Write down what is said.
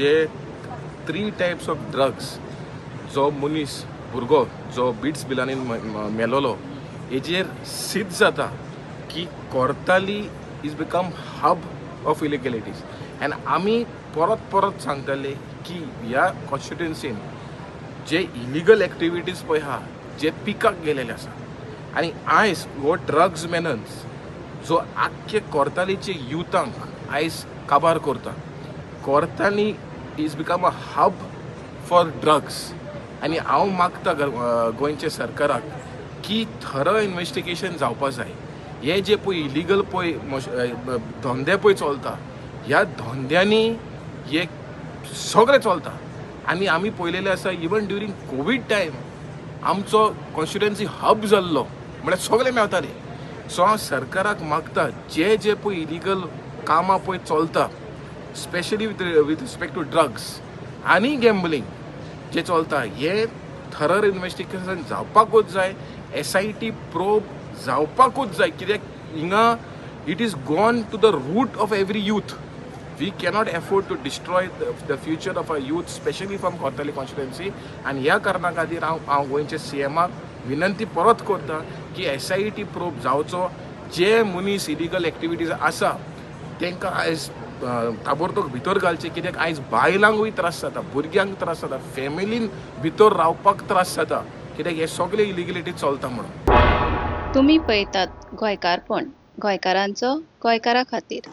J three types of drugs जो मनीस भुरगो जो बिट्स बिलानीन मेलोलो हेजेर सिद्ध जाता की Cortalim is become hub of illegalities. And आमी परत परत सांगताले की ह्या कॉन्स्टिट्युएन्सीन जे इलिगल एक्टिविटीज पळय आहा जे पिकाक गेलेले आसा आनी आयज हो ड्रग्स मेनन्स जो आख्खे कोर्तालीचे युथांक आयज काबार करता. Cortalim is become a hub for drugs. आनी हांव मागता गोंयच्या सरकाराक की थरो इन्वेस्टिगेशन जावपा जाय. हे जे पळय इलिगल पळय धंदे पळय चलता, ह्या धंद्यांनी हे सगळें चलता. आनी आमी पळयलेलें आसा, इवन ड्युरींग कोवीड टायम आमचो कॉन्स्टिट्युएन्सी हब जाल्लो, म्हळ्यार सगळें मेवतालें. सो हांव सरकाराक मागता, जे जे पळय इलिगल कामां पळय चलता, specially with respect to drugs आनी गॅम्बलिंग जे चलता, हे थरर इन्वेस्टिगेशन जावपाकूच जाय. एसआयटी प्रोब जावपाकूच जाय, कित्याक हिंगा it is gone to the root of every youth. We cannot afford to destroy the future of our youth, specially from Cortalim constituency. आनी ह्या कारणा खातीर हांव गोंयच्या सीएमाक विनंती परत करता की एसआयटी प्रोब जावचो. जे मनीस इलिगल एक्टिविटीज आसा तांकां आयज ताबडतोब भितर घालचे, कित्याक आयज बायलांकूय त्रास जाता, भुरग्यांक त्रास जाता, फॅमिलीन भितर रावपाक त्रास जाता, कित्याक हे सगळे इलिगलिटी चलता म्हणून. तुमी पळयतात गोंयकारपण, गोंयकारांचो गोंयकारा खातीर.